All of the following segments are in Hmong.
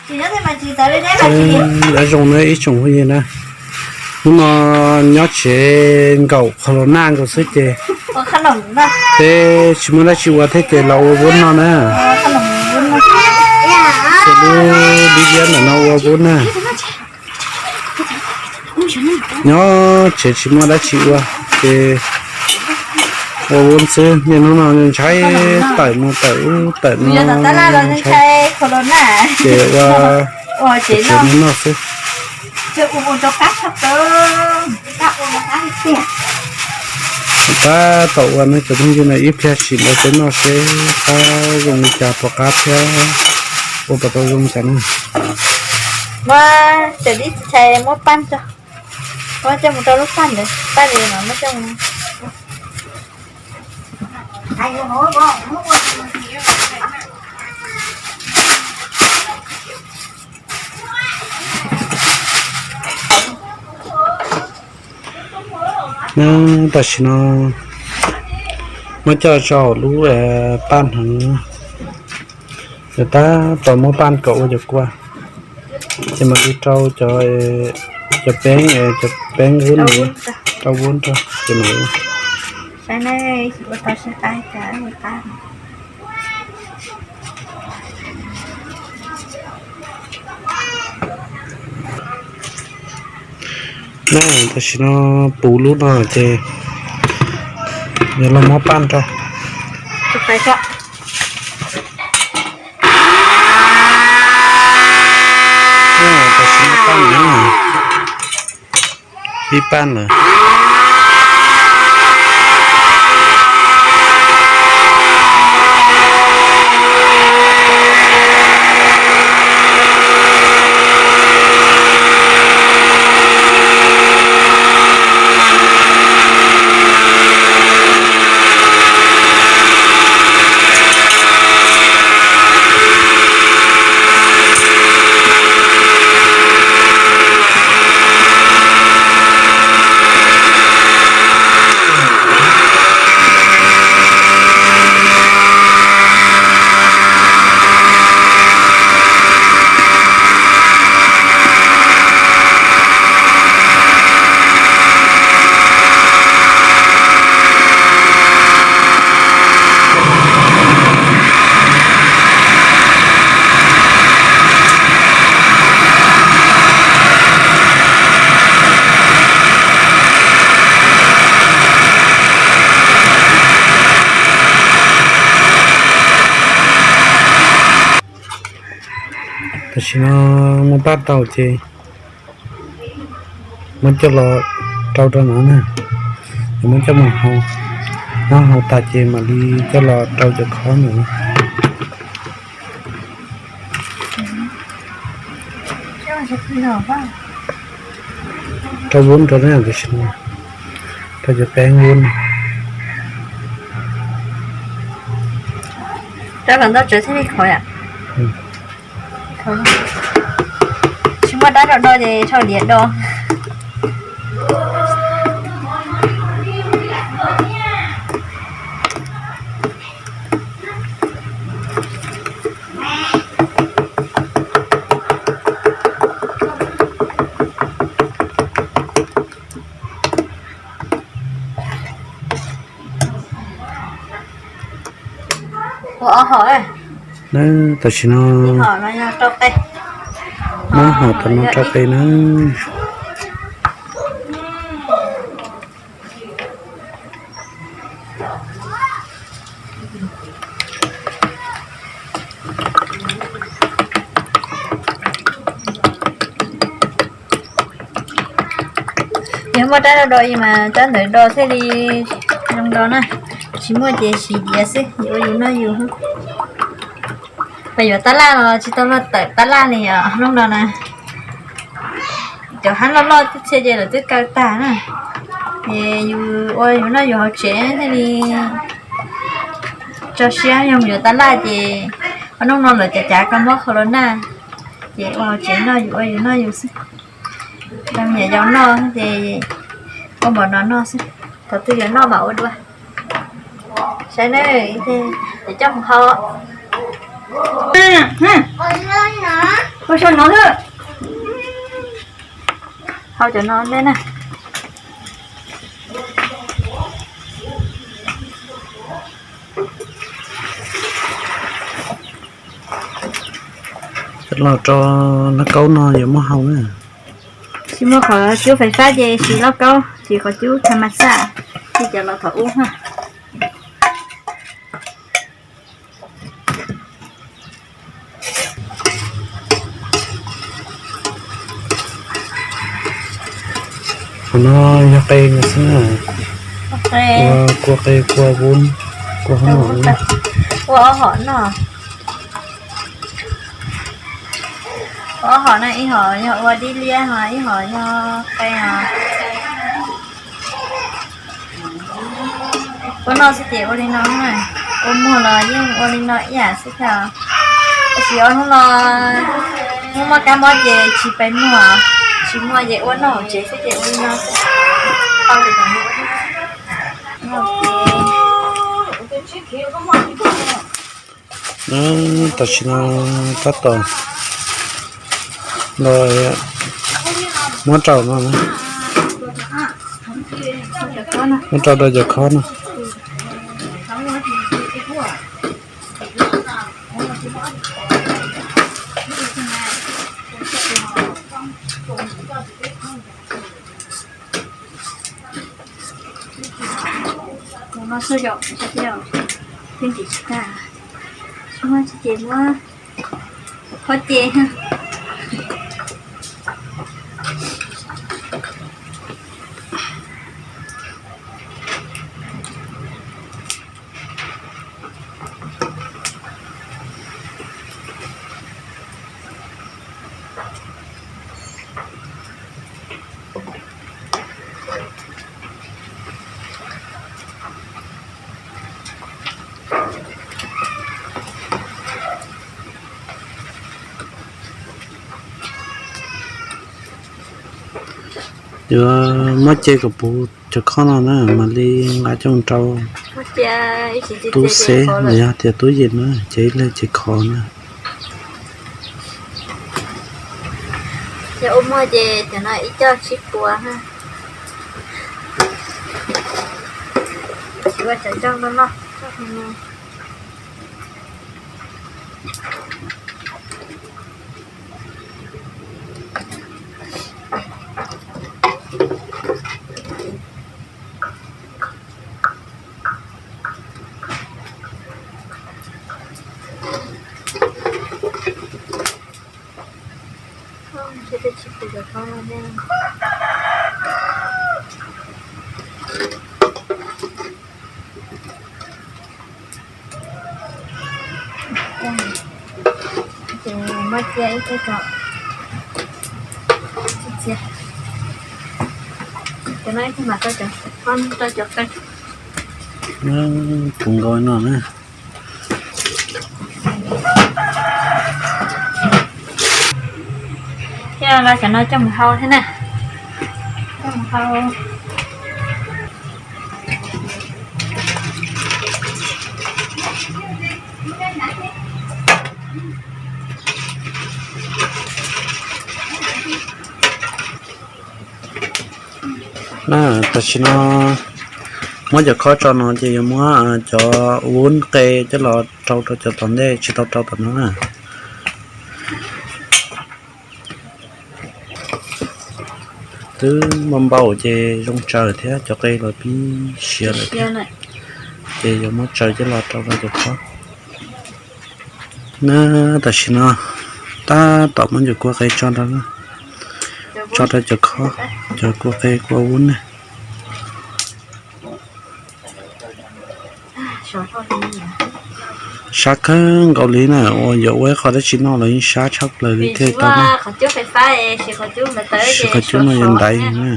Zoo na ib tsoom phooj ywg na, hnub no nyob tsev nkaum qhov los naj nkaus xwb ces peb tsis muaj dab tsi ua thiab ces los ua vuab noj na. Ces lub dib liab ntawm no ua vuab na. Nyob tsev tsis muaj dab tsi ua ces ua vuab xwb. Niaj hnub no ntshai tawm mus tawm ub tawm no, ntshai ces ua tsev noj xwb. Tab tom ua no cov phooj ywg na, ib pliag sim los peb noj seb qab zoo li cas, puas qab thiab ua puas tau zoo cas na. Muab cov dib txhais muab paj tso, muab coj mus rau lub paj ntawd, paj ntawd no muab coj mus. Tam sim no muab coj tso hauv lub paj no, yog tab tom muab paj kom ua cov kua, ces mam li rau cov peeb, cov peeb vuab no, rau vuab rau ces mam li na. Tam sim no puv lub no ces yog los muab paj rau. Tam sim no paj na, ib paj lawm. Tam sim no muab paj tau ces muab coj los rau rau no na, es muab coj mus hau, muab hau tas ces mam li coj los rau cov khob ntawd. Rau vuab rau na, tam sim no rau cov peeb vuab no. Rau los ntau tsawv thiaj li khov yom. Tsis muaj dab rau do ces rau diav do. Tam sim no muab hom tom no rau qe na. Yog muaj rab do do mas rab ntawd do thiaj li zoo do na. Tsis muaj ces siv diav xwb, ua yus noj yus. Pas yuav tab laj los tsis tau luag tawm tab laj li os, hnub no na. Cov hab loj loj twb txhia ces lawv twb kaw tag na. Ces yus ua yus noj yus hauv tsev thiaj li tso siab, yog mus yuav tab laj ces ua hnub no lawv cav cav kua muab qhov los naj, ces ua hauv tsev noj yus ua yus noj yus xwb. Cov me nyuam yaus noj ces ua npaum no noj xwb, thaum twg yuav noj mam ua dua. Saib na, coj mus hau. Ua sau no xwb. Hau cov no ntej na. Cov los rau lauj kaub no yuav muab hau na. Tsis muaj qhov cub fais fab ces siv lauj kaub, siv qhov cub tha ma xaj, tsis cov los thaum ub na. Qhov no yog qe xwb na. Ua kua qe kua vub, kua hauv no. Ua ob hom no. Ua ob hom no, ib hom yog ua dib liab, ib hom yog qe os. Ua noj xwb ces ua li no, ua muag los yeej ua li no ib yam xwb thiab. Tab sis ob hnub no, hnub muaj kab mob ces tsis pais muag, tsis muag ces ua noj hauv tsev xwb ces ua li no xwb. Tam sim no tab tom los muab rau no, muab rau rau cov khob no. Mus no xwb yom, thiab ntsis tsis tag, muab tsis ces muab qhov ces. Yuav muab ce kom puv cov khob no na mam li nqa coj mus rau tub xeb los yog tias tub yem na, ces ib leeg ces khov na. Yog ua muag ces cov no ib co tsib puas na. Tsis ua cov ncauj loj loj. Ces muab cia ib teb tso. Cia, cov no ib tug mam rau cov, rau cov qe. Puv nkaus no na. Thiab los cov no coj mus hau thiab na. Coj mus hau. Na, tam sim no muab cov khob tso no ces yuav muab cov vub qe coj los rau rau cov tom ntej tsis tau rau tom no na. Twb npau npau ces zoo tsaws thiab, cov qe los pib siav lawm thiab, ces yuav muab tsaws coj los rau rau cov khob. Na, tam sim no tab tom muab cov kua qe tso rau, tso rau cov khob, cov kua qe kua vub ne. Sab kawg nkaus li na, uas yuav ua ib qho dab tsi noj los yeej sab tshaj plaws li thiaj tau na. Siv qhov cub no yuav ntaiv na.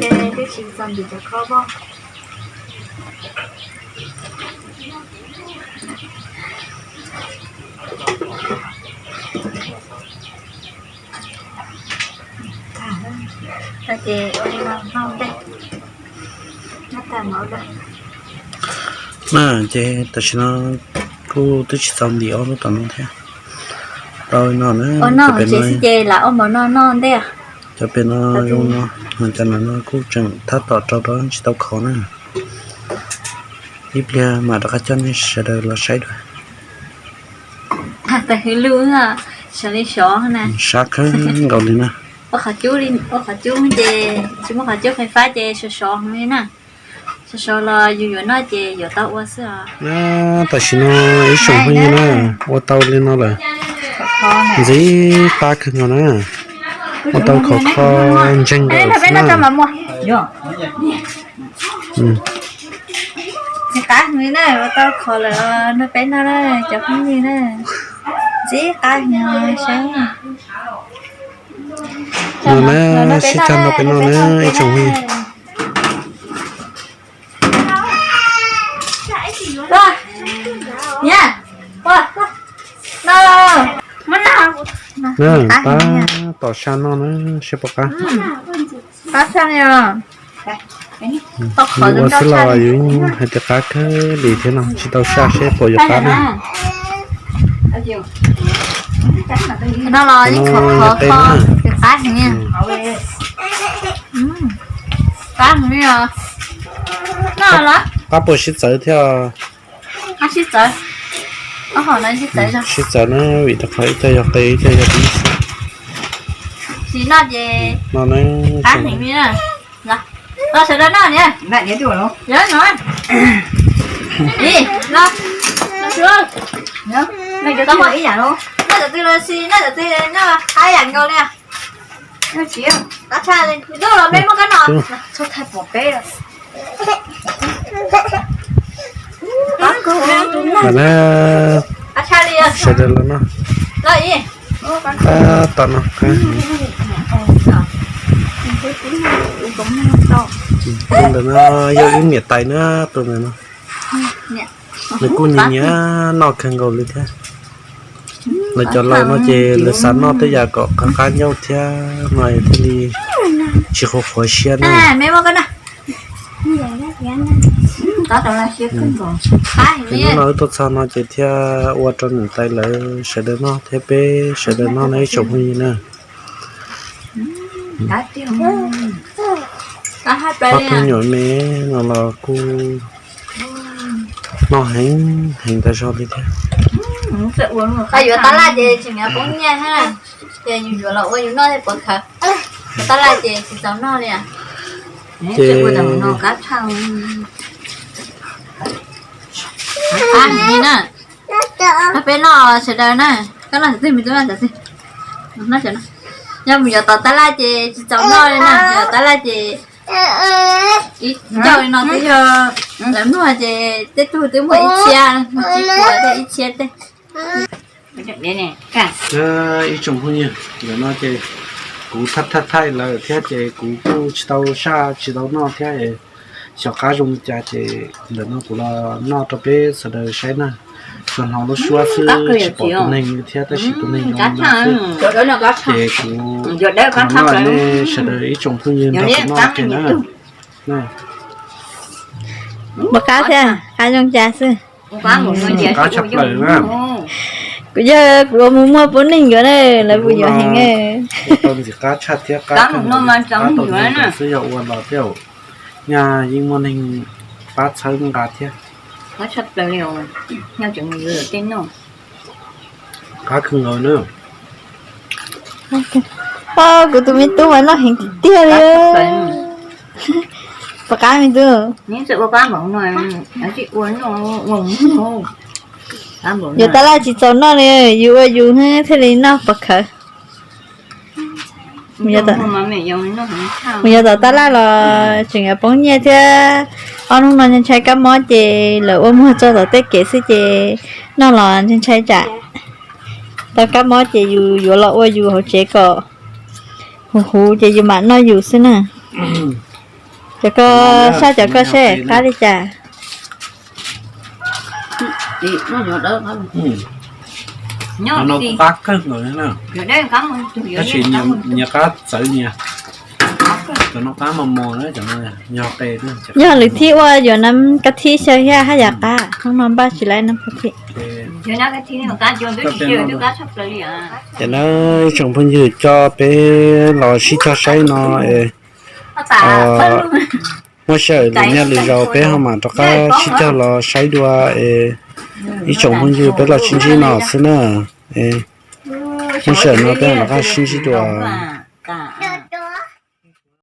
Twb tsis txog ntim cov khob pom. Na ces tam sim no kuj twb tsis txaus ntim ob lub tom no thiab. Tau no na, cov pem no, cov pem no zoo no, cov no kuj tseem thab tom rau rau tsis tau khov na. Ib pliag mam rov qab coj nej sawv daws los saib dua. Sab kawg nkaus li na. Ua qhov cub ces tsis muaj qhov cub qhib fab ces sov sov li na. Sov sov los yus yuav noj ces yuav tau ua xwb os. Na, tam sim no ib tsoom phooj ywg na, ua tau li no lawm. Ntxim qab kawg nkaus na. Ua tau khov kho ntseeg nkaus xwb na. Ntxim qab heev li na, ua tau khov lawm nrog peb noj na cov phooj ywg na. Ntxim qab heev saib. No na, sib tag nrog peb noj na ib tsoom phooj ywg. Na, pab tom sab noj na, seb puas qab. Yus ua xwb los yus hais tias qab kawg li thiab no, tsis tau saj seb puas yuav qab na. No los yeej khov kho, qab heev. Qab heev li os. Qab puas sib txawv thiab? Sib txawv. Sib txawv na, vim rau qhov ib co yog qe ib co yog dib xwb. Tsis noj ces no na, qab heev li na. Los sawv daws noj niam. Ib, los, los sawv daws. Noj cov twg los si, noj cov twg noj qab yam nkaus li. Tus los mej muab kab no. Sawv daws los noj. Tab tom no, tus ntawm no yog ib niam tais na, tus ntawm no. Nws kuj nyiam nyiam noj kawg nkaus li thiab. Lawv cov laus no ces lawv xav noj tej yam kom qab qab ncauj thiab no thiaj li tsis qhuav qhuav siab na. Ces hnub no wb tuaj txog no ces thiaj ua rau niam tais lawv sawv daws noj thiab peb sawv daws noj na ib tsoom phooj ywg na. Ob tug me nyuam me no los kuj noj heev heev tas zog li thiab. Yuav tab laj ces tseem yuav poob nyiaj thiab, ces yus yuav los ua yus noj thiaj pov khawv. Yuav tab laj ces tsis txaus noj li. Ces qab heev li na. Peb noj sawv daws na. Koj noj cov twg me tub noj cov twg? Yog mus yuav tom tab laj ces tsis txaus noj li na, yuav tom tab laj ces ib ncauj li no twb yog lawv mluag ces tej tug twb muaj ib txhiab, tsis puas tej ib txhiab tej. Ib tsoom phooj ywg, ntawm no ces kuv thaij thaij lawm thiab ces kuv kuj tsis tau saj tsis tau noj thiab. Xyov qab zoo li cas ces ntawm no kuv los noj rau peb sawv daws saib na. Tsuas hnov lub suab xwb tsis pom tus neeg li thiab tab sis tus neeg zoo li no xwb. Ces kuv los noj nej sawv daws ib tsoom phooj ywg nrog kuv noj ua ke na. Puas qab thiab, qab zoo cas xwb? Qab tshaj plaws na. Kuv yog kuv ua mus muaj poob neeg yuav na, lawv kuj yuav heev. Ua tau ntxim qab tshaj thiab qab kawg, qab tau xwb yog ua los thiab. Nyaj yeej muaj neeg pab txhawb nqa thiab. Qab tshaj plaws li os, nyaj tseem mus yuav tej noj. Qab kawg nkaus na. Kuv tus me tub mas noj heev tiag tiag li. Puas qab me tub? Yuav tab laj tsis txaus noj li, yus ua yus thiaj li noj puas khawv. Mus yuav tom tab laj los tseem yuav poob nyiaj thiab. Ob hnub no ntshai ntshai kab mob ces lawv ua muag tso tom tej kev xwb ces noj los ntshai ntshai tsam tau kab mob ces yus yuav los ua yus hauv tsev kom huv huv ces yus mam noj yus xwb na. Cov koj saj cov koj seb qab li cas. Qab kawg nkaus li na. Tab sis nyias qab txawv nyias. Cov no qab mos mos na, cov no yog qe. Yog lwm thib ua yuav nab kab thib xyaw thiab haj yam qab, hnub no npaj tsis laib nab kab thib. Ces na, ib tsoom phooj ywg, coj peb los sib cog saib no es muaj sij hawm lwm niaj lwm zaus peb ho mam rov qab sib cog los saib dua es ib tsoom phooj ywg, peb los sib ntsib no xwb na. Muaj sij hawm no peb mam rov qab sib ntsib dua.